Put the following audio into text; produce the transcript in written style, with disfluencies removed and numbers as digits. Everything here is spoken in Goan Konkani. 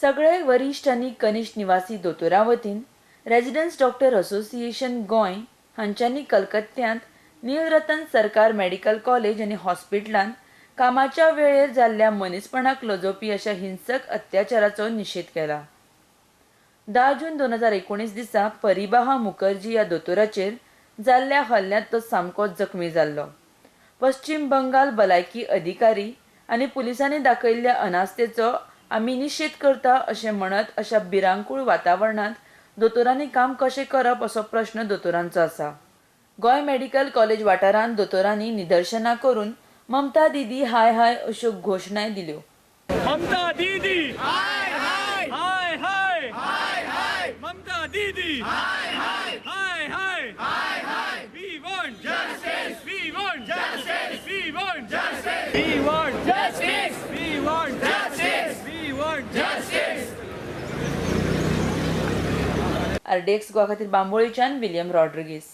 सगळे वरिश्ठ आनी कनिश्ठ निवासी दोतोरां वतीन residence doctor association Goa हांच्यांनी कलकत्त्यांत Nilratan सरकार मेडिकल कॉलेज आनी हॉस्पिटलांत कामाच्या वेळेर जाल्ल्या मनीसपणाक लजोवपी अशा हिंसक अत्याचाराचो निशेध केला. 10 जून 2019 दिसा परिबाहा मुखर्जी ह्या दोतोराचेर जाल्ल्या हल्ल्यांत तो सामको जखमी जाल्लो. पश्चीम बंगाल भलायकी अधिकारी आनी पुलिसांनी दाखयल्ल्या अनास्थेचो आमी निशेध करता अशें म्हणत अशा भिरांकूळ वातावरणांत दोतोरांनी काम कशें करप असो प्रश्न दोतोरांचो आसा. गोंय मेडिकल कॉलेज वाठारांत दोतोरांनी निदर्शनां करून ममता दीदी हाय हाय अश्यो घोशणाय दिल्यो. ममता दीदी हाय हाय हाय हाय हाय हाय, ममता दीदी हाय हाय हाय हाय हाय हाय. We want justice, we want justice, we want justice, we want justice, we want justice, we want justice. RDX Goa खातीर बांबोळीच्यान विलियम रॉड्रिगीस.